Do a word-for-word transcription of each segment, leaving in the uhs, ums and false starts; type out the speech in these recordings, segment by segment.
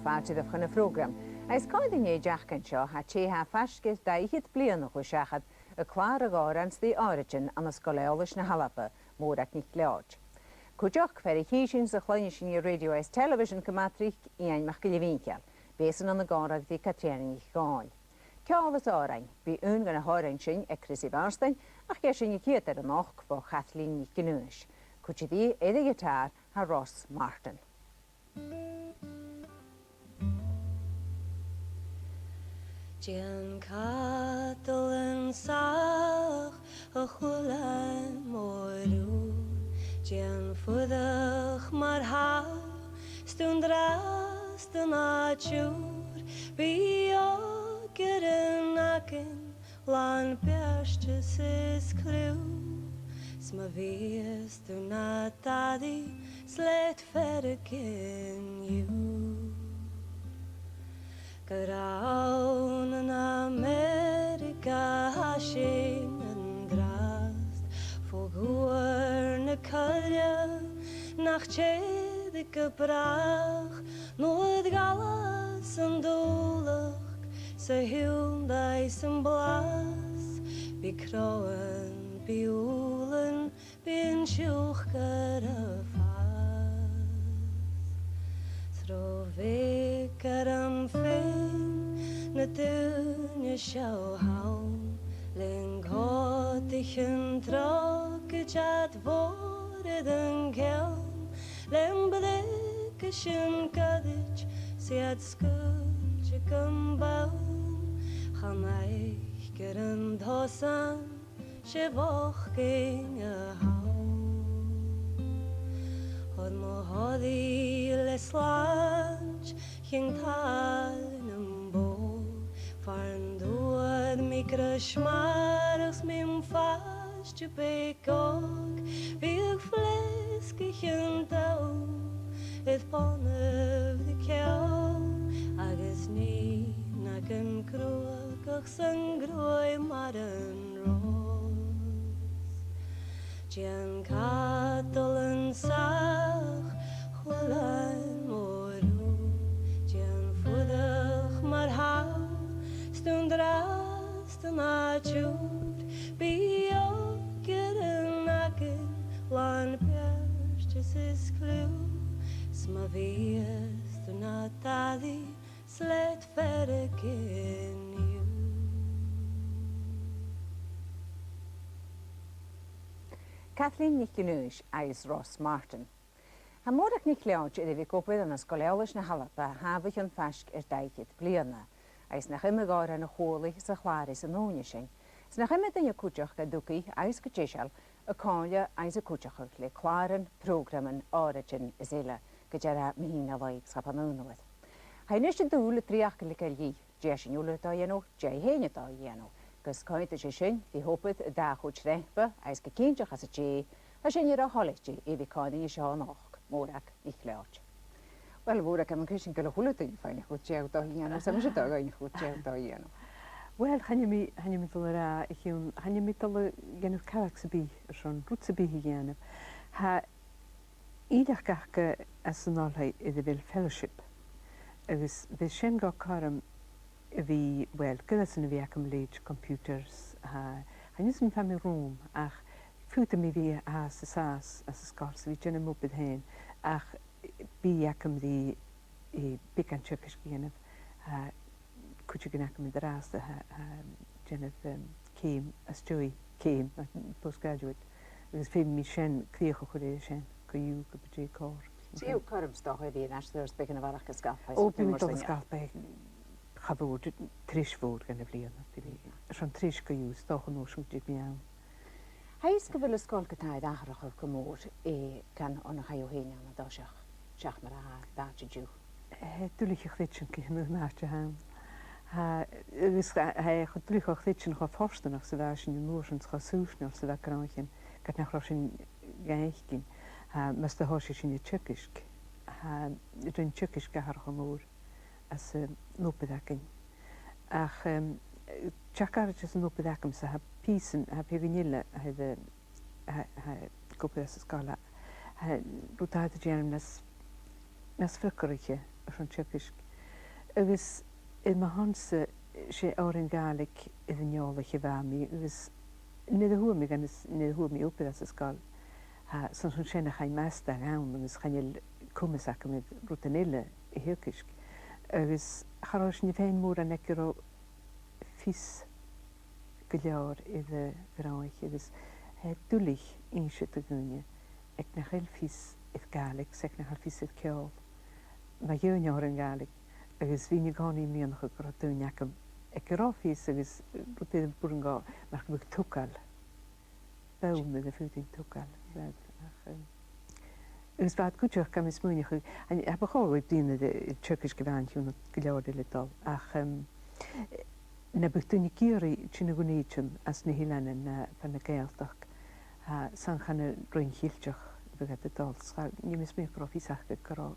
Fàilte dhuibh chun a' phrògraim. Agus còmhla rinn an-diugh an seo, tha tè a tha faisg air dà fhichead bliadhna a chur seachad air clàr a dh'òrain 's The Origin ann an Sgoil Eòlais na h-Alba, Mòrag NicLeòid. Cuideachd, fear a chì sinn 's a chluinneas sinn air rèidio is television gu math tric, Iain MacGilleMhìcheil, b' esan ann an còmhradh ri Catrìona NicDhòmhnaill. Ceòl is òrain, bidh aon de na h-òrain sin aig Chrissy Marsden, ach gheibh sinn a' chiad fhear a-nochd bho Chathleen NicAonghais. Cuide rithe air a' ghiotàr tha Ross Martin. Dèan cadal an sàmhach, a chuilean mo rùn, dèan fuireach mar tha, 's tu an-dràsta na tiùir, bidh òigridh againn làn beartas is cliù, 's ma bhios tu nad airidh, 's leat fearg an-diugh. Gur ann an Ameireagaidh a tha sinn an-dràsta, fo ghuaird na coille nach tèid gu bràth, nuair a dh'fhalbhas an dùlachd 's a thionndaidheas am blas, bidh crodhan, bidh ùbhlan, bidh an t-siùcar a' fàs. 'S ro bheag orm fhìn na daoine seo th' ann, len còtaichean tròcaid mhòra air an ceann, lem briogais sin goirid 's iad sgaoilte gam bonn. Chan fhaic air an toiseach, 's e bhochdainn a th' ann. Thoir mo thoraidh le slàinte, chinn tàillean am bò, far an d' fhuair mi greis marbh 's mi am fàiste beag òg, bhiodh fleasgaichean donn air bonn a' bhric cheòl, agus nighean againn gruagach san gruaidh mar an ròs. Dèan cadal an sàmhach, a chuilean mo rùn, dèan fuireach mar tha, 's tu an-dràsta na tiùir, bidh òigridh againn làn beartas is cliù, 's ma bhios tu nad airidh, 's leat fearg an-diugh. Kathleen NicAonghais agus Ross Martin. Tha Mòrag NicLeòid air a bhith ag obair ann an Sgoil Eòlais na h-Alba tha a bhuineadh faisg air dà fhichead bliadhna, agus nach iomadh òran a chuala i 's a chlàr i san ùine sin, 's nach iomadh duine cuideachd a thug i agus gu deiseil a chomhairle agus a cuideachadh le clàran, prògraman, òraidean is eile, gu dearbh mu dheidhinn na laoidh 's a' bhun-ùrnaigh. Tha i a-nis an dùil an dreuchd a leigeil dhi, dè tha sinn uile a' dol a dhèanamh, dè tha i fhèin a' dol a dhèanamh, gus coimhead air sin, bidh obair an dà chuid roimhpe, agus gu cinnteach às a dèidh, tha sinne ro thoilichte i a bhith còmhla rinn an seo a-nochd, Mòrag NicLeòid. Uill, a Mhòrag, tha mi a' creidsinn gu bheil a h-uile duine a' faighneachd dhut dè tha thu a' dol a dhèanamh, 's tha mise a' dol a dh'fhaighneachd dhut dè tha thu a' dol a dhèanamh. Uill, chan eil mi, chan eil mi a' dol a ràdh, a chionn, chan eil mi a' dol a dhèanamh cabhag sam bith airson rud sam bith a dhèanamh. Tha Ìre aca às an oilthigh air a bheil fellowship, agus bha sin gu cothrom a bhith, uill, gu dearbh 's ann a bhith agam leithid computers, tha, chan eil fhios agam far am bi rùm, ach faodaidh mi bhith a' fàs an sàs anns an sgoil 's a bhith a' dèanamh m' obair fhèin, ach bidh agam ri, eh, beagan teagaisg a dhèanamh, tha cuideigin agam an-dràsta a tha, tha a' dèanamh, em, ceum às dèidh ceum, postgraduate, agus feumaidh mi sin crìoch a chur air sin, co-dhiù ge bith dè a' chòrr. 'S e cothrom 's dòcha a bhith an-dràsta, a bheil thu a' dol a-mach a Sgalpaigh? Ò, bidh mi a' dol a Sgalpaigh, cha mhòr, treis mhòr dhen bhliadhna, bidh mi, airson treis co-dhiù, 's dòcha an uair sin gun tig mi ann. Tha fhios gu bheil an sgoil ge-tà air atharrachadh gu mòr, eh, bhon a chaidh thu fhèin ann an toiseach, seach mar a tha e an-diugh. Eh, duilich a chreidsinn gu h-àraidh an àite a th' ann. Tha, agus tha, tha e cho duilich a chreidsinn, cho fortanach 's a bha sinn an uair sin, cho sòisneil 's a bha cruinneachadh, ged nach robh sinn ga fhaicinn, tha, mus do thòisich sinn a' teagasg, tha, rinn teagasg atharrachadh mòr anns an obair againn. Ach, em, teagamh àraid anns an obair agam-sa, tha pìosan, tha feadhainn eile, tha, tha, tha ag obair anns an sgoil, tha rud a tha iad a' dèanamh nas, nas freagarraiche airson teagasg. Agus air mo shon-sa, 's e òrain Ghàidhlig air an eòlaiche a bha mi, agus nuair a fhuair mi, agus nuair a fhuair mi obair anns an sgoil, tha, 's ann an sin a chaidh m' fhastadh ann, agus chan eil comas agam air rudan eile a theagasg. Agus cha robh sinn a' faighinn mòran aig an robh fios gu leòr air a' Ghàidhlig, agus, eh, duilich innse do dhaoine aig nach eil fios air Gàidhlig, 's aig nach eil fios air ceòl, mu dheidhinn òrain Ghàidhlig, agus bhithinn an-còmhnaidh a' miannachadh gun robh daoine agam aig an robh fios agus rud air am b' urrainn dhomh, mar gum biodh togail. Bha mi na faodainn togail, bha, ach, em, agus bha iad cuideachd, tha mi a' smaoineachadh, an, tha bu chòir dhaibh bliadhna a teagasg a bhith ann, chionn gu leòr eile a' dol, ach, em, nam biodh daoine ag iarraidh tighinn a Dhùn Èideann às na h-eileanan, no bhon a' Ghàidhealtachd, tha, 's ann chun an Roinn Cheilteach a bhiodh iad a' dol, 's cha, nì mi smaoineachadh gun robh fios aca gun robh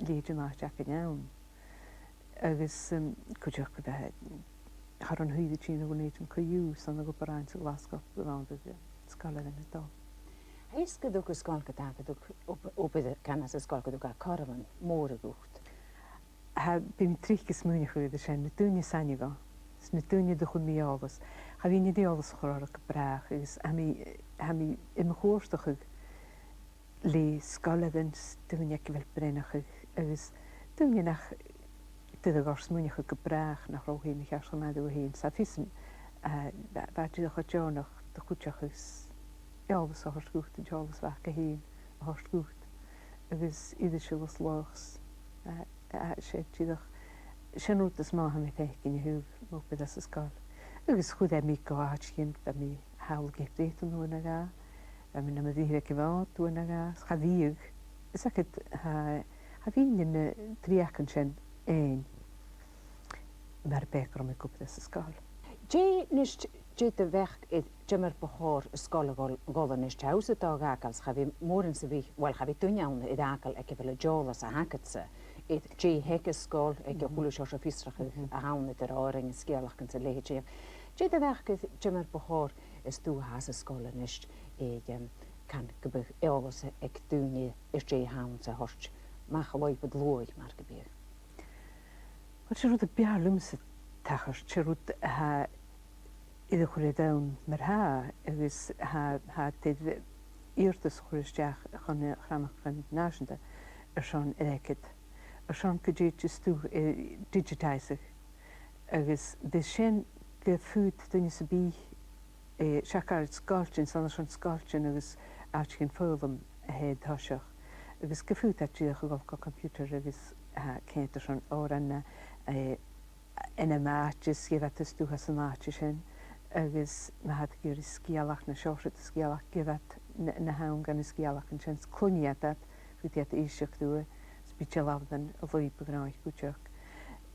leithid an àite againn ann. Agus, em, cuideachd gu bheil, cha robh an t-ùidh ri tighinn a Dhùn Èideann co-dhiù, 's ann ag obair ann an Glaschu, gu bheil an sgoil air a dhol. Tha fhios gun tug an sgoil dhut, gun tug ob-, obair a bh' ann san sgoil, gun tug e cothroman mòra dhut. Tha, bidh mi tric a' smaoineachadh air sin, na daoine as aithne dhomh, 's na daoine do chuir mi eòlas. Cha bhithinn ag eòlas a chur orra gu bràth, agus tha mi, tha mi air mo chuairteachadh le sgoilearan 's daoine aig a bheil breithneachadh agus daoine nach tèid a dh'fheumas smaoineachadh gu bràth nach robh thu fhèin a' cheart cho math riut fhèin. 'S tha fios agam, eh, bha, bha e dìreach cho deònach do chuideachadh 's eòlas a thoirt dhut, an t-eòlas a bh' aca fhèin a thoirt dhut. Agus iad a' siubhal a-mach 's, eh, eh, 's e dìreach, sin an rud as motha a tha mi a' faicinn a thaobh m' obair anns an sgoil. Agus chuir e mi gu àiteigin, bha mi thall aig Breatainn uair no dhà, bha mi nam bheatha aig a' Mhòd uair no dhà, cha bhiodh, is e, tha, cha bhithinn na trì aca sin fhèin, mura b' e gun robh mi ag obair anns an sgoil. Dè, a-nis, dè do bheachd air ciamar bu chòir an sgoil a dhol, dhol a-nis? Tha thusa a' dol a dh'fhàgail, 's cha bhi mòran sam bith, uill, cha bhi duine ann air fhàgail aig a bheil an t-eòlas a th' agadsa air dè th' aig an sgoil, aig a h-uile seòrsa fiosrachaidh a th' ann eadar òrain is sgeulachdan 's a leithid sin. Dè do bheachd air ciamar bu chòir an stuth a tha san sgoil a-nis, aig, em, can gum bi eòlas aig daoine air dè th' ann 's a thoirt a-mach a lùib an t-sluaigh, mar gum biodh? Uill, 's e rud a b' fheàrr leamsa tachairt, 's e rud a tha air a chur air donn mar-thà, agus tha, tha iad air iarrtas a chur a-steach chun na chrannachdan nàiseanta airson airgead, airson gun tèid an stuth, eh, digitaiseadh. Agus bidh sin gum faod duine sam bith, eh, seach gur e sgoiltean, 's ann airson sgoiltean agus àiteachan foghlaim a tha e an toiseach. Agus gum faod iad dìreach a dhol gu computer agus, eh, coimhead airson òran, eh, ann am àite, is gheibh iad an stuth às an àite sin, agus ma tha iad ag iarraidh sgeulachd no seòrsa de sgeulachd, gheibh iad na, na th' ann dha na sgeulachdan sin, is cluinnidh iad iad, faodaidh iad èisteachd riutha, is bidh dealbhan a lùib a' ghnothaich cuideachd.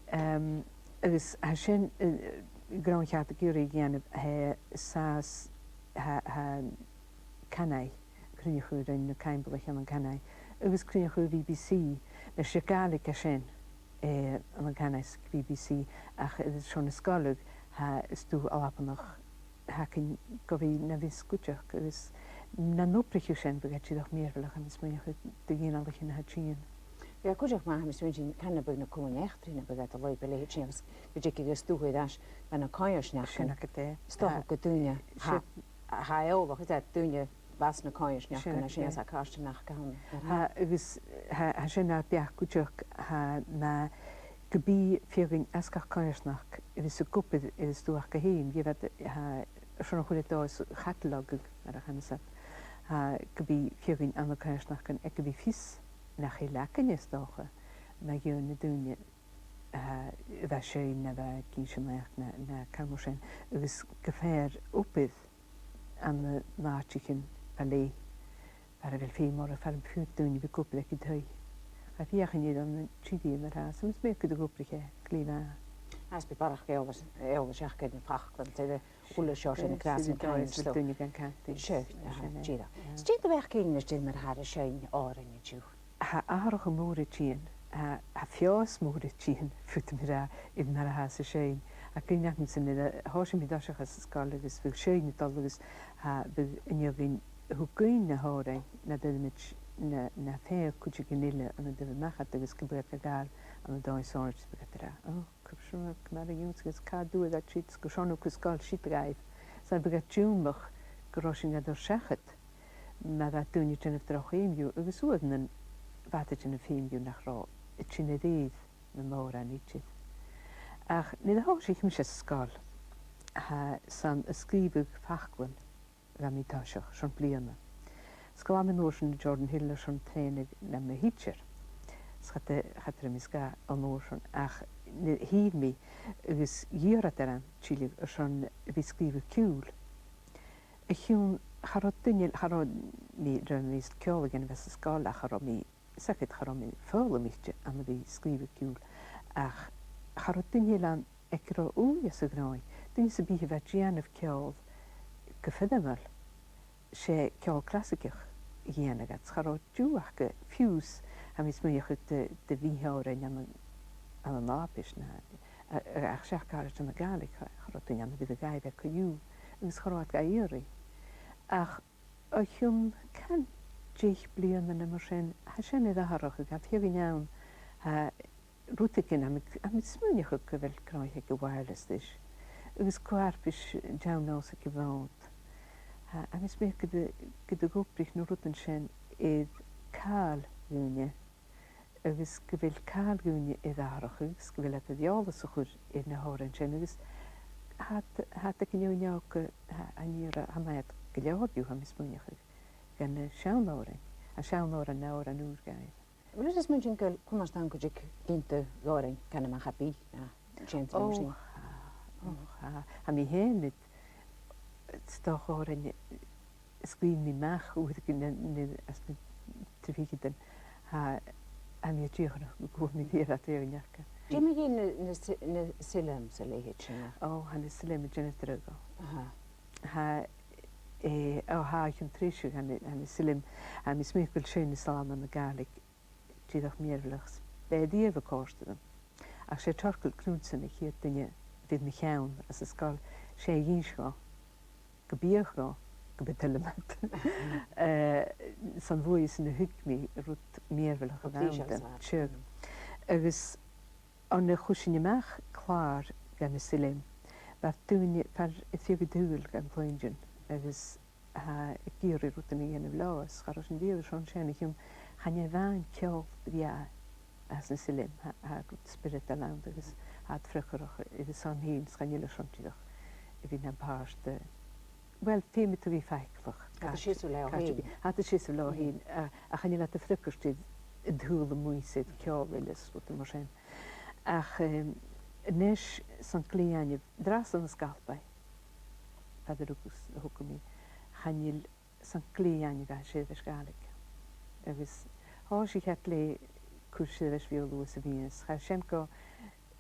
Em, agus tha sin, eh, grunn cheàrd ag iarraidh a dhèanamh, eh, sàs, tha, tha Canaigh, cruinneachadh a rinn na Caimbeulaich ann an Canaigh, agus cruinneachadh a' B B C, leis a' Ghàidhlig a sin, eh, ann an Canaigh 's B B C, ach airson na sgoile, tha stuth Albannach, tha cuimhn' agam gu bhith na bhios cuideachd, agus nan obraicheadh sin, bhiodh e dìreach mìorbhaileach, tha mi a' smaoineachadh, do ghinealaichean a tha a' tighinn. Bhiodh e cuideachd math, tha mi a' smaoineachadh, can nam biodh na cumainn eachdraidh nam biodh iad a' lorg a leithid sin, agus gu dè gum biodh stuth air ais dha na coimhearsnachdan. Sin agad e. 'S dòcha gu duine, tha, tha eòlach, is e duine bhon na coimhearsnachdan, sin agad e, sin as a' chàirdean aca ann. Tha, agus tha, tha sin na b' fheàrr cuideachd, tha, ma gum bi feadhainn às gach coimhearsnachd a bhios ag obair air an stuth aca fhèin, gheibh iad, tha, airson a chur air dòigh, catalogue, mar a chanas iad, tha, gum bi feadhainn ann an coimhearsnachdan aig a bhith fios nach eil againne, 's dòcha, mu dheidhinn na daoine, tha, a bha a' seinn, no a bha ag innse naidheachd, no, no càil mar sin, agus gu feum obair ann an àiteachan bha leithid, far a bheil feum orra, far am faod daoine a bhith ag obair aig an taigh. Tha feuchainn air ann an tìde mar-thà, 's tha mi a' smaoineachadh gun do dh'obraich e glè mhath. Agus bidh barrachd eòlais, eòlais aca air na faclan, 's air a h-uile seòrsa, 's e, na cleasan-cainnt, 's e, 's e, daoine gan cantainn. Sure, aha, dìreach. 'S dè do bheachd fhèin a-nis mar a tha air seinn òrain an-diugh? Tha atharrachadh mòr a' tighinn, tha, tha feabhas mòr a' tighinn, faodaidh mi ràdh, air mar a thathas a' seinn. Tha cuimhne agamsa nuair a thòisich mi an toiseach anns an sgoil agus bhiodh seinn a' dol agus, tha, bhiodh an fheadhainn a thug dhuinn na h-òrain, na dh'fhaodadh mi, na, na fhaighinn cuideigin eile ann an taobh a-mach iad agus gum biodh iad ga ghabhail ann an dòigh sònraichte, bhiodh iad ag ràdh, "Ò, cuir sinn mar a dh'ionnsaich, càit an d' fhuair iad siud, gus an cuir sinn sgoil siud dhaibh." 'S ann bhiodh iad a' dùnadh gu robh sinn gad fheuchainn seachad, ma bha daoine a' dèanamh droch fheum dhiubh, agus uaireannan bha iad a' dèanamh feum dhiubh nach robh a' tighinn a-riamh nam òran idir. Ach nuair a thòisich mise san sgoil, tha, 's ann a' sgrìobhadh faclan a bha mi an toiseach, son bliadhna. 'S ghabh mi an uair sin an Jordanhill airson trèanadh nam theacher. 'S cha do, cha do rinn mi sgath an uair sin, ach nuair a thill mi agus dh'iarradh orm tilleadh airson a bhith a' sgrìobhadh ciùil. A chionn, cha robh duine, cha robh mi, rinn mi ceòl a dhèanamh san sgoil, ach cha robh mi, 's e, cha robh mi foghlamaichte ann a bhith a' sgrìobhadh ciùil, ach cha robh duine eile ann aig an robh ùidh anns a' ghnothaich, duine sam bith a bha a' dèanamh ceòl gu foirmeil, 's e ceòl clasaigeach a dhèanadh iad, 's cha robh deagh aca fiù 's, tha mi a' smaoineachadh, de, de mhì-òrain ann an, ann an Àbais, na, a, a, ach seach gu h-àraid ann an Gàidhlig, cha, cha robh duine ann a bhith ga ghabhail co-dhiù, agus cha robh iad ga iarraidh. Ach o chionn can deich bliadhna no mar sin, tha sin air atharrachadh, tha feadhainn ann, tha rudeigin, tha mi, tha mi a' smaoineachadh gu bheil gnothaichean aig a' wireless ris, agus co-fharpais an t-seann nòs aig a' Mhòd. Tha, tha mi a' smaoineachadh gun do, gun do dh'obraich na rudan sin air càil dhaoine, agus gu bheil càil dhaoine air atharrachadh, agus gu bheil iad air eòlas a chur air na h-òrain sin, agus tha iad, tha iad aig an fheadhainn òga, tha, an ìre, tha iad gu leòr dhiubh, tha mi a' smaoineachadh, dhan na seann òrain, an seann òran, na òran ùr dhaibh. Bheil thu a' smaointinn gu bheil cunnart ann gu bheil gin de dh'òrain gan a-mach à bith, no dèanamh Ò, sin? Tha, ò, tha. Tha mi fhèin, 's dòcha, òrain a sgrìobh mi a-mach uaireigin na, na, anns na tritheadan, tha, tha mi a' dìochuimhneachadh gu bheil mi fìor fhèin aca. Dè mu dheidhinn na, na si-, na sailm 's a leithid sin? Ò, tha na sailm a' dèanamh dragh dhomh. Aha. Tha, eh, ò, tha, chun treise, tha na, tha na sailm, tha mi a' smaoineachadh gu bheil sin nas slàinte ann an Gàidhlig dìreach mìorbhaileach. B' e a-riamh a chòrd rium. Ach 's e Torcuil Knudsen a' chiad duine a bh' air mo cheann anns an sgoil. 'S e a dh'innis dhomh gum biodh dhomh, gum biodh tuilleadh mad. Eh, 's ann bhuaithesan a thug mi rud mìorbhaileach a bh' ann. Seadh. Agus on a chuir sinn a-mach clàr dha na sailm, bha daoine, feadhainn a' tighinn a-null dhan chloinn, agus tha iad ag iarraidh rudan a dhèanamh leotha, 's cha robh sinn riamh airson sin. A chionn, chan e a-mhàin ceòl brèagha a th' anns na sailm, tha, tha spioradail ann agus tha iad freagarrach air an son fhèin, 's chan eil iad airson dìreach a bhith nam pàirt de, well, feumaidh tu bhith faiceallach. Tha iad a' seasamh leotha fhèin. Tha iad a' seasamh leotha fhèin, a, ach chan eil iad a' freagairt air an t-saoghal a-muigh 's air ceòl eile 's rudan mar sin. Ach, em, a-nis, 's ann glè ainneamh, an-dràsta anns na Sgalpaigh, far an robh, a thog mi, chan eil, 's ann glè ainneamh a tha seirbheis Ghàidhlig. Agus thòisich iad le cur seirbheis Bheurla shuas a' mhìos. Chaidh sin gu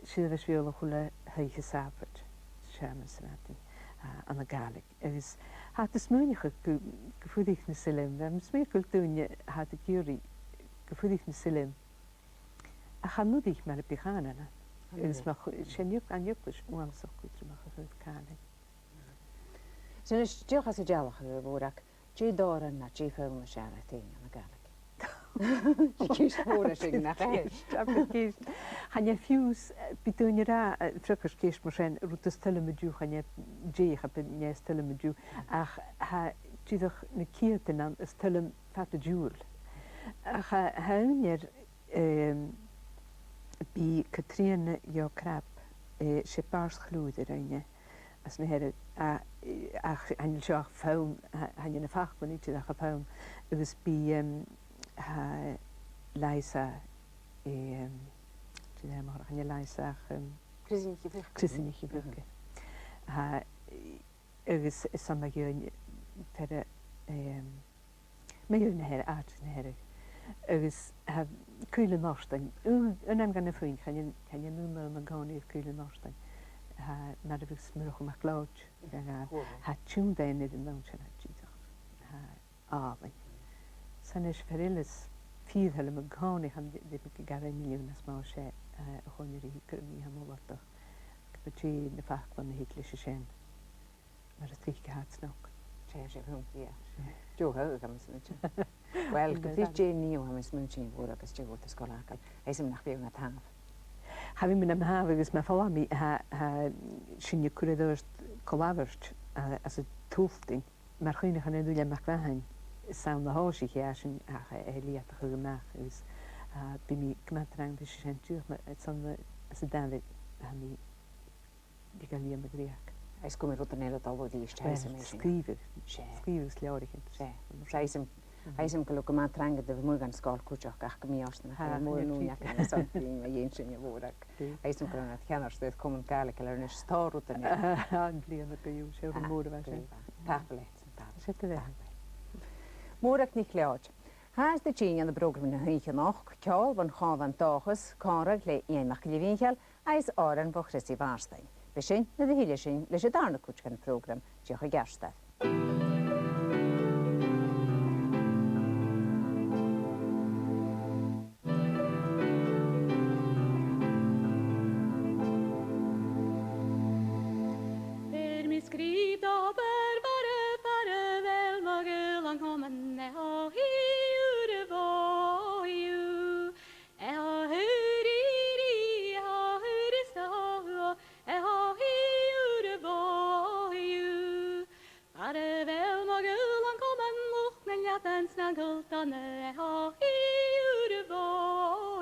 seirbheis Bheurla a h-uile h-oidhche Sàbaid, seachdain sa mhadainn, a, ann an Gàidhlig. Agus tha iad a' smaoineachadh gu, gum fuirich na sailm, tha mi a' smaoineachadh gu bheil daoine, tha iad ag iarraidh gum fuirich na sailm, ach chan fhuirich mar a bhiodh cànan. Agus mar, 's e an eag-, an eaglais uabhasach cudromach a thaobh cànain. So, a-nis, dìreach às an dealachadh, a Mhòrag, dè an t-òran no dè am foghlam as fheàrr leat fhèin ann an Gàidhlig? Ceist mhòr a tha sin, nach e? Ceist, abair ceist. Chan e fiù 's, eh, bidh daoine ag ràdh, eh, freagairt ceist mar sin, rud as toil leam an-diugh, chan e dè, cha b' e, chan e as toil leam an-diugh, ach tha dìreach na ceudan ann as toil leam fad an t-siubhail. Ach tha, tha aon fhear, em, bidh Catrìona Yeo Crabb, eh, 's e bàrd-chliùiteach a th' ann, anns na Hearadh, a, ach chan eil seo ach fonn, chan eil na faclan idir ach a fonn, agus bidh, em, tha Liza, em, dè an t-ainm a th' oirre, chan e Liza ach, em, Crìosan Nic a' Phiocaid. Crìosan Nic a' Phiocaid. Tha, agus 's ann mu dheidhinn fear, em, mu dheidhinn na Hearadh, àite na Hearadh. Agus tha Caoil an Fhortain, ù, an ainm dha na fuinn, chan eil, chan eil an aon nì ann an-còmhnaidh air Caoil an Fhortain. Tha, mar a bhiodh Murchadh MacLeòid, tha, tha tune daonnan air an fhonn sin, tha, dìreach, tha, àlainn. 'S a-nis, fear eile as fìor thoil leam an-còmhnaidh, chan eil mi ag ràdh gu bheil e na millean nas motha, 's e, eh, a' choin-rìgh, Graham Iain Mhòr Mhòr Mhòr, gum bi dè na faclan a thig leis a sin. Mar as trice tha iad snog. 'S e, 's e, yeah. Deagh thoil leam, tha mi a' smaointinn. Well, ge bith dè nì thu, tha mi a' smaointinn, a Mhòrag, agus dè bha thu a' smaoineachadh, tha fhios agam nach bi thu na thaobh. Tha mi nam thaobh agus ma dh'fhalbh mi, tha, tha sinne a' cur air adhart co-labhairt, a, anns an t-Sultain, mar chuimhneachan air Uilleam MacMhathain, 's ann a thòisich e sin, ach, eh, a leudachadh a-mach agus, a, bidh mi gu math trang ris an sin, dìreach mar, 's ann, eh, anns an dà-rìribh a tha mi a' dol a dhèanamh mo dhreuchd. Is gum bi rudan eile a' dol a dh'fhàs, tha mi a' smaoineachadh. Sgrìobhadh. 'S e. Sgrìobhadh is leabhraichean. 'S e. 'S e. Tha fhios agam, tha fhios agam gu bheil thu gu math trang air do mhuinntir sgoile cuideachd, ach gum bi àite na... Tha, chan eil mòran ùine agam airson bhith a' dèanamh sin a bhòrach. Tha fhios agam gu robh ceannard de Chomunn Gàidhlig air an Aoine, 's tha rudan eile. An-bhliadhna co-dhiù, 's e rud mòr a bha sin. Tapadh leat. 'S e do bheatha. Mòrag NicLeòid. Tha sinn a' tighinn gu prògram na h-oidhche a-nochd, ceòl bhon chòmhlan Dòchas, còmhradh le Iain MacGilleMhìcheil, agus òran bho Chrissy Mhàrtainn. Bidh sinn nuair a thilleas sinn leis an dàrna cuid dhen phrògram, dìreach an ceartuair. Bheir mi sgrìob do dh'obair, far a, far a bheil mo ghaol an comain, e ho hi ur bho iù. E ho hu ri ri, e ho hu ri sa ho hu o, e ho hi ur bho iù. Far a bheil mo ghaol an comain, luchd nan leadan 's nan ghaol dona, e ho hi ur bho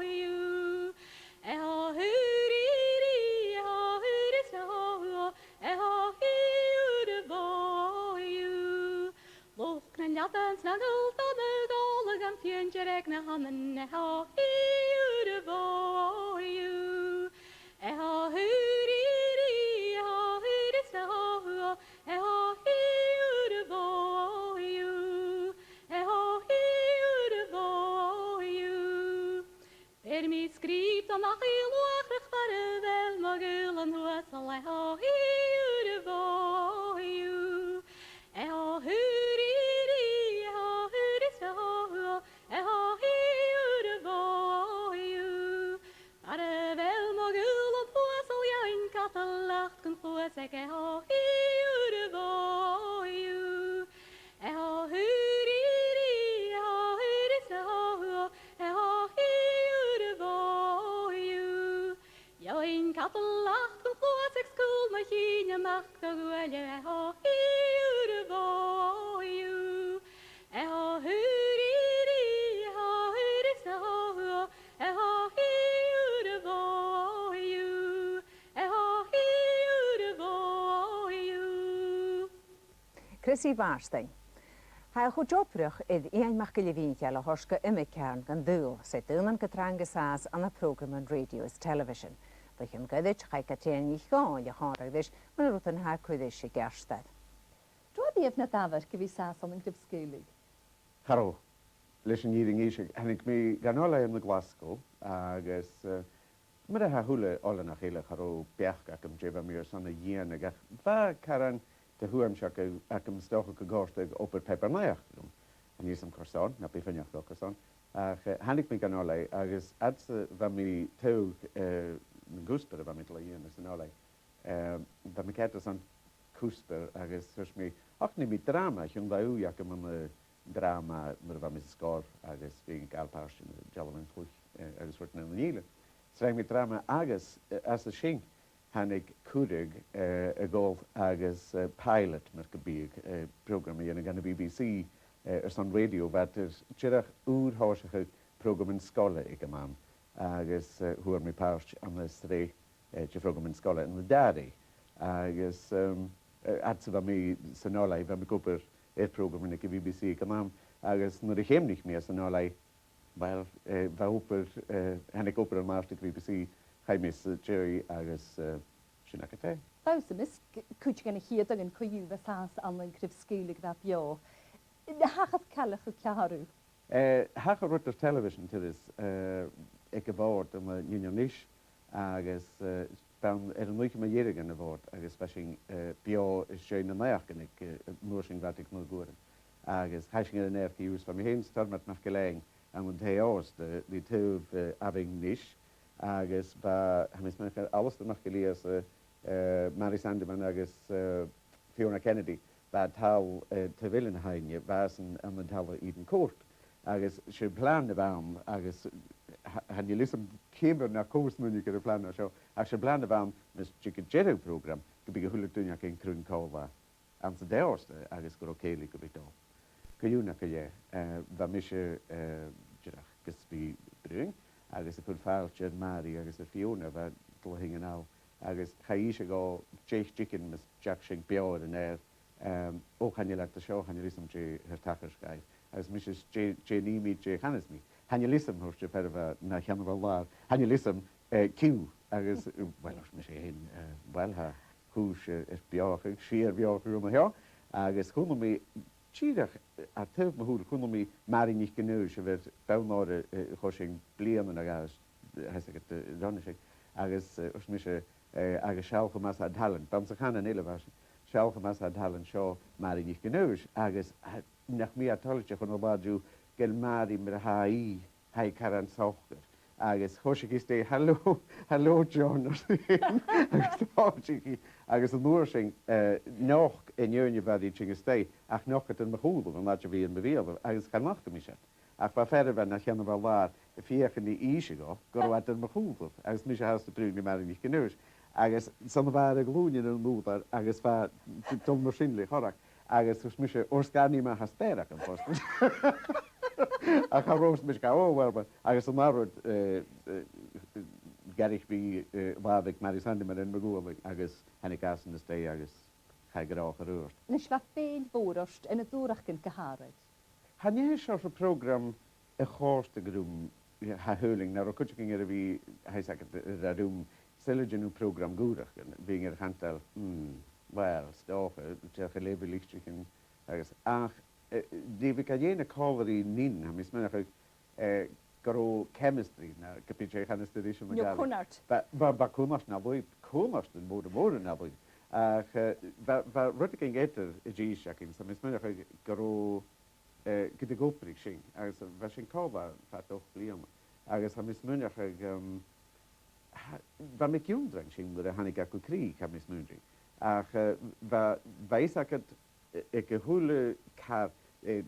iù. E ho hu ri ri, e ho hu ri sa ho hu o, e ho hi ur bho iù. Luchd nan leadan 's nan ghaol dona, gabhail am fìon dearg na h-anann, e ho hi ur bho iù. E ho hu ri ri, e ho hu ri sa ho hu o, e ho hi ur bho iù. E ho hi ur bho iù. Bheir mi sgrìob do Mhachaidh Luachrach, far a bheil mo ghaol an uasal, e ho hi ur bho iù. E ho hu ri ri, e ho hu ri sa ho hu o, e ho hi ur bho iù. Far a bheil mo ghaol an uasal, gheibhinn cadal leat gun chluasaig, e ho hi ur bho iù. E ho hu ri ri, e ho hu ri sa ho hu o, e ho hi ur bho iù. Gheibhinn cadal leat gun chluasaig, 's cùl mo chinn a-mach do ghuaille, e ho hi ur bho iù. E ho hu ri ri, e ho hu ri sa ho hu o, e ho hi ur bho iù. E ho hi ur bho iù. Chrissy Mhàrtainn. Tha e a' chuid obrach air Iain MacGilleMhìcheil a thoirt gu iomadh ceàrn dhen t-saoghal, 's e daonnan gu trang an sàs ann am prògraman rèidio is telebhisean. Bho chionn ghoirid, chaidh Catrìona NicDhòmhnaill a chòmhradh ris mu na rudan a tha a' cur ris an ceartuair. An robh e riamh nad amharc a bhith an sàs ann an craobh-sgaoileadh? Cha robh. Leis an fhìrinn innse, thàinig mi dhan oilthigh ann an Glaschu agus, eh, mar a tha a h-uile oileanach eile, cha robh beachd agam dè bha mi airson a dhèanamh, ach bha caran de thuaireamsa agam, 's dòcha, gun còrdadh obair pàipear-naidheachd rium. Chan eil fhios agam carson, na bi faighneachd dhomh carson. Ach, eh, thàinig mi dhan oilthigh agus fhad 's a bha mi a' taghadh, eh, na cuspair a bha mi a' dol a dhèanamh san oilthigh, eh, bha mi ceart airson cuspair agus thuirt mi, och, nì mi dràma, chionn bha ùidh agam ann an dràma nuair a bha mi san sgoil agus bhithinn a' gabhail pàirt ann an Dealbhan-cluich, eh, agus rudan eile. 'S rinn mi dràma agus, eh, às a sin thàinig cuireadh, eh, a dhol agus, eh, pilot, mar gum biodh, eh, prògram a dhèanamh dhan a' B B C, eh, airson rèidio, bha iad air dìreach ùr-thòiseachadh prògraman sgoile aig an àm, agus, eh, fhuair mi pàirt ann an sreath, eh, de phrògraman sgoile ann an dà rè. Agus, ehm, eh, fhad 's a bha mi san oilthigh, bha mi ag obair air prògraman aig a' B B C aig an àm, agus nuair a cheumnaich mi às an oilthigh, uill, eh, bha obair, eh, thàinig obair a-mach aig a' B B C, chaidh mi às dèidh agus, eh, sin agad e. Bha thusa am measg cuid dha na ciadagan co-dhiù a bha an sàs ann an craobh-sgaoileadh a bha beò. An tachradh cailleach a' ceàrr thu? Eh, thachair rud air telebhisean turas, eh, aig a' Mhòd ann an Inbhir Nis, agus, eh, b' ann air an oidhche mu dheireadh dhen a' Mhòd, agus bha sinn, eh, beò às dèidh na naidheachdan aig, eh, an uair sin bha iad aig naoi uairean. Agus chaidh sinn air an naidheachd a dh'ionnsaigh, bha mi fhìn 's Tormod MacIlleathain ann an taigh-òsta ri taobh, eh, Abhainn Nis, agus bha, tha mi a' smaoineachadh, Alasdair MacGillÌosa, eh, Mary Sandeman agus, eh, Fiona Kennedy, bha an talla, eh, taobh eile na h-aibhne, bha esan ann an talla Eden Court. Agus 's e plana a bh' ann, agus, eh, Tha, chan eil fhios agam ciamar nach cuala sibh air a' phlana seo, ach 's e plana a bh' ann, mus tig an deireadh phrògram, gum biodh a h-uile duine againn cruinn còmhla anns an dà Thùrsday agus gun robh cèilidh gu bhith dol. Co-dhiù no co-dheth, eh, bha mise, eh, dìreach gus bhith a' bruidhinn, agus a' cur fàilte air Màiri agus air Fiona, bha dol a thighinn a-nall, agus chaidh ise gu deich diogan mus deach sinn beò air an adhar, ehm, "Ò, chan eil iad an seo, chan eil fhios agam dè tha air tachairt dhaibh." Agus mise, "Dè, dè nì mi, dè chanas mi?" "Chan eil fhios agam," thuirt am fear a bha na cheann a bha an làr, "Chan eil fhios agam, eh, ciù." Agus, eh, uill, thuirt mise fhèin, eh, uill, tha cùis, eh, air beothachadh, sìor bheothachadh an seo, agus chunna mi dìreach, eh, à taobh mo shùil, chunna mi Màiri NicAonghais, a bha air bonn òir, eh, a choisinn bliadhna no dhà, eh, tha fhios agad, eh, roimhe sin. Agus, eh, thuirt mise, eh, "Agus seall cho math 's a tha an talan." B' ann sa chànan eile a bha sin, "Seall cho math 's a tha an talan seo, Màiri NicAonghais." Agus, eh, nach mi a tha toilichte chun an latha an-diugh gu bheil Màiri mar a tha i, tha i caran socair. Agus choisich i a-staigh, "Halò, halò, John," ars ise fhèin. Agus thòisich i, agus an uair sin, eh, nochd an fheadhainn a bha ri tighinn a-staigh, ach nochd iad air mo chùlaibh, an àite a bha i air mo bheulaibh, agus cha nochd mise iad. Ach bha fear a bha na cheann a bha an làr a' feuchainn ri innse dhomh gun robh iad air mo chùlaibh, agus mise fhathast a' bruidhinn ri Màiri NicAonghais. Agus 's ann a bha i air a ghlùinean air an ùrlar, agus bha i a' dol mar sin le chorrag. Agus thuirt mise, "Ò, 's gun nì mi a-staigh an-dràsta." Ach cha robh mise ga, ò, uill, uill. Agus an ath rud, eh, eh, dh'fhairich mi, eh, latha aig Màiri Sandeman air mo ghualainn, agus thàinig i às an a-staigh agus chaidh a ghràdh air adhart. A-nis, bha fèill mhòr ort ann an Dùrachdan gu h-àraid. Chan e seòrsa prògram a chòrdadh rium, tha shaoilinn, nan robh cuideigin air a bhith, tha fhios agad, air a bhith rium, saoil, a' dèanamh prògram dhùrachdan, bhithinn air chantainn, hmm, uill, 's dòcha, dìreach a' leughadh litrichean agus, ach, eh, ri bhith ga dhèanamh còmhla ri Nin, tha mi a' smaoineachadh, eh, gun robh chemistry, no ge b' e dè chanas tu ris anns a' Ghàidhlig. No cunnart. Bha, bha, bha cunnart na lùib, cunnart mòr, mòr na lùib. Ach, eh, bha, bha rudeigin eadar an dithis againn, 's tha mi a' smaoineachadh gun robh, eh, gun do dh'obraich sin, agus bha sinn còmhla fad ochd bliadhna. Agus tha mi a' smaoineachadh, um, tha, bha mi ag ionndrainn sin nuair a thàinig e gu crìch, tha mi a' smaoineachadh. Ach, eh, bha, bha fhios agad, eh, aig a h-uile car, eh,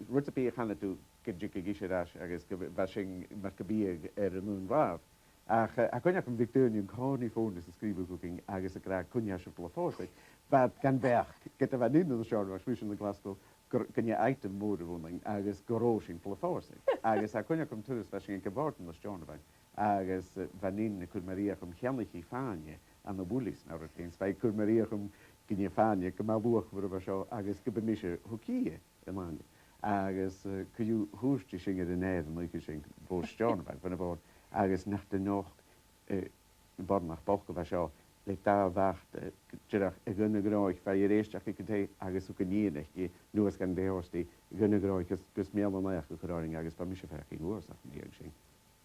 rud sam bith a chanadh tu gun tigeadh ise air ais agus gu bh-, bha sin mar gum biodh air an aon ràmh. Ach, eh, tha cuimhne agam, bhiodh daoine an-còmhnaidh a' fònadh 's a' sgrìobhadh thugainn agus ag ràdh, "Cuin a tha sibh a' dol a phòsadh?" Bha, gam bheachd, ged a bha Nin an seo, agus mise ann an Glaschu, gur, gun e item mòr a bh' annainn agus gun robh sinn a' dol a phòsadh. Agus tha cuimhne agam turas, bha sinn aig a' bhòrd ann an Steòrnabhagh, agus, eh, bha Nin a' cur mar fhiach dhomh cheannaicheadh fàinne ann am Woolies no rudeigin, 's bha i a' cur mar fhiach dhomh gun e fàinne gu math luachmhor a bha seo agus gum b' e mise a thug dhi an fhàinne. Agus, eh, co-dhiù, thuirt i sin air an adhar an oidhche sin bho Steòrnabhagh, bhon a' bhòrd, agus nach do nochd, eh, boireannach bochd a bha seo le dà bhata, eh, dìreach a dh'aona-ghnothach, bha i air èisteachd aig an taigh agus thug an nighean aice, nuas gun taigh-òsta, a dh'aona-ghnothach gus, gus meal-a-naidheachd a chur oirnn, agus bha mise a' faireachdainn uabhasach mìorbhaileach an sin.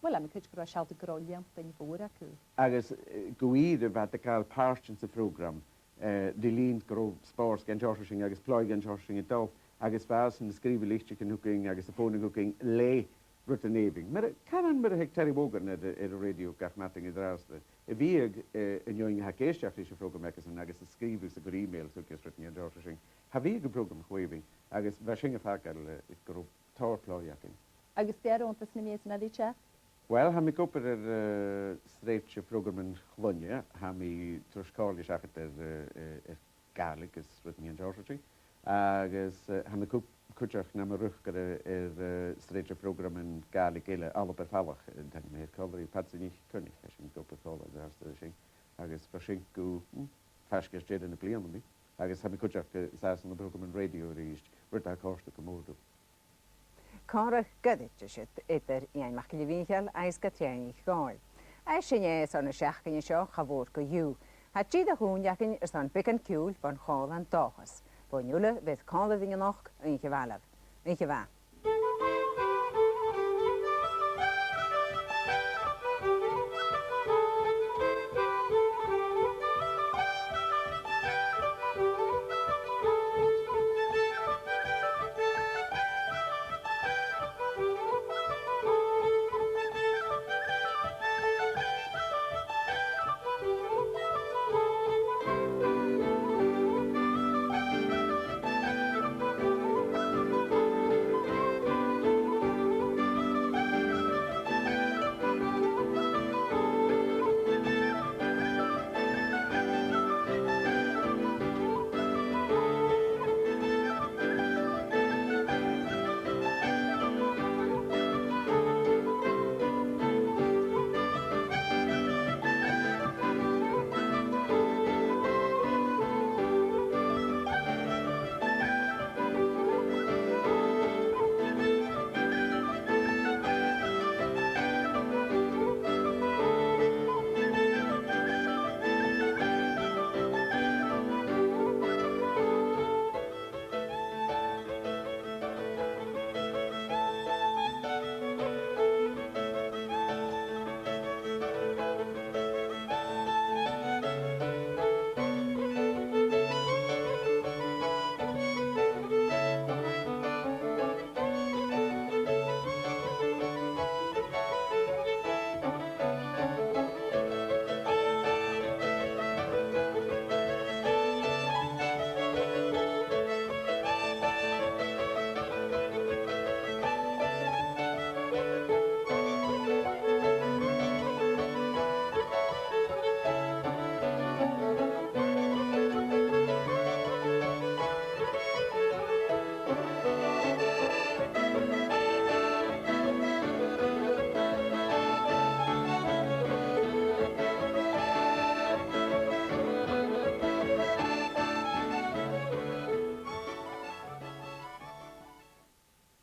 Uill, tha mi cinnteach gun robh sealladh gu robh leantainn mhòr agaibh. Agus, eh, gu ìre bha iad a' gabhail pàirt anns a' phrògram, eh, ri linn gun robh spòrs dhen t-seòrsa sin agus plòigh dhen t-seòrsa sin a' dol, agus bha iadsan a' sgrìobhadh litrichean thugainn agus a' fònadh thugainn le rudan èibhinn. Mar, caran mar a th' aig Terry Wogan air, air an rèidio gach madainn an-dràsta. A bhiodh, eh, an fheadhainn a tha ag èisteachd ris a' phrògram aigesan agus a' sgrìobhadh 's a' cur emails thuige is rudan dhen t-seòrsa sin. Cha bhiodh an prògram cho èibhinn, agus bha sin a' fàgail, eh, gun robh tòrr plòigh againn. Agus dè tha romhad anns na mìosan a tha ri teachd? Uill, tha mi ag obair air, eh, sreath de phrògraman chloinne, tha mi a' toirt comhairle seachad air, eh, eh, air Gàidhlig is rudan dhen t-seòrsa sin. Agus, eh, tha mi cu-, cuideachd nam riochdaire air, eh, sreath de phrògraman Gàidhlig eile, Alba air Falach, eh, tha mi air còmhla ri Padsa NicCoinnich, tha sinn ag obair còmhla an-dràsta air sin. Agus bha sin gu, hmm, faisg air deireadh na bliadhna, mi. Agus tha mi cuideachd, eh, an sàs ann am prògraman rèidio a-rithist, rud a tha a' còrdadh gu mòr rium. Còmhradh goirid a tha siud eadar Iain MacGilleMhìcheil agus Catrìona NicDhòmhnaill. Agus sin e airson na seachdain seo, cha mhòr co-dhiù. Tha deireadh-thùin againn airson beagan ciùil bhon chòmhlan Dòchas. Bhon uile, bheir còmhla rinn a-nochd, oidhche mhath leibh. Oidhche mhath.